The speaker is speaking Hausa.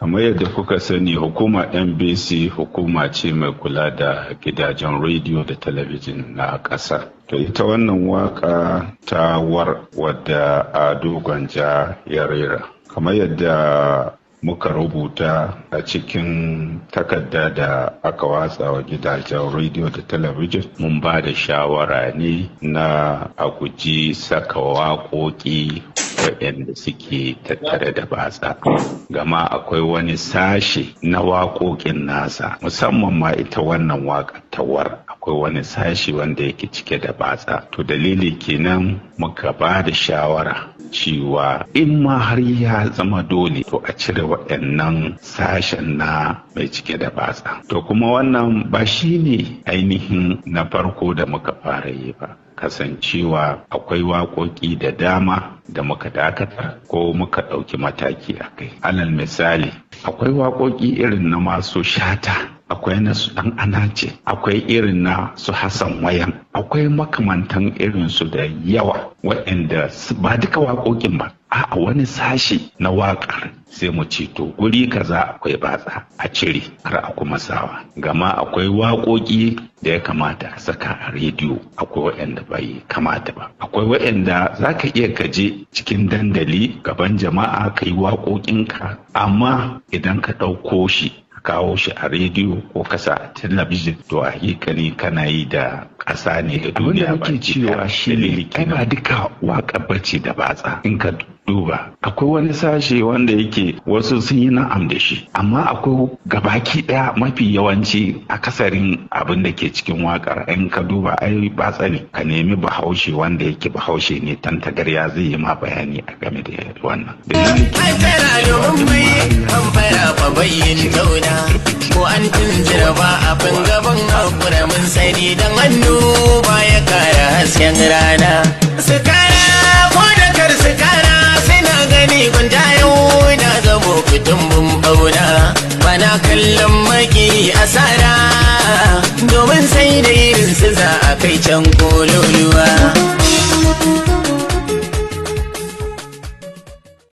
Kamar yadda kuka sani, hukumar NBC hukuma ce mai kula da gidajen rediyo da talabijin na ƙasa. To, ita wannan waka ta War wadda Ado Gwanja ya rera. Kamar yadda muka rubuta a cikin takarda da aka watsa wa gidajen rediyo da talabijin, mun ba da shawara ne na a guji saka waƙoƙi waɗanda suke tattare da batsa, gama akwai wani sashe na waƙoƙin nasa, musamman ma ita wannan waƙa ta War, akwai wani sashe wanda yake cike da batsa. To, dalili kenan muka ba da shawara cewa in ma har ya zama dole, to a cire waɗannan sashen na mai cike da batsa. To, kuma wannan ba shi ne ainihin na farko da muka fara yi ba, kasancewa akwai waƙoƙi da dama da muka dakatar ko muka ɗauki mataki a kai. Alal misali, akwai waƙoƙi irin na masu Shata, akwai na su Ɗan Anace, akwai irin na su Hassan Wayan, akwai makamantan irin su da yawa, waɗanda ba duka waƙoƙin ba, a wani sashe na waƙar sai mu ce, to, guri kaza akwai batsa, a cire, kar a kuma sawa. Gama akwai waƙoƙi da ya kamata a saka a rediyo, akwai waɗanda bai kamata ba. Akwai waɗanda za ka iya kaje cikin dandali gaban jama'a ka yi waƙoƙinka, amma idan ka ɗauko shi, kawo shi a rediyo ko kasa a talabijin, to a hakikani kana yi da ƙasa ne da duniya. Muke cewa shi ne ai ba duka waƙa bace da batsa. In ka duba, akwai wani sashe wanda yake wasu sun yi na'am da shi, amma akwai gabaki ɗaya, mafi yawanci akasarin abin da ke cikin waƙar, in ka duba, ai batsa ne. Ka nemi Bahaushe wanda yake Bahaushe ne tantagarya, zai yi ma bayani a game da wannan. Ko an tunzura ba abin gaban hakura, mun sani dan hannu ba ya kara hasken rana. Su kara ko da kar su kara, suna gani gwanja yau na zamo fitin bun bauna. Bana kallon maki asara, domin sai da irin su za a kai can kololuwa.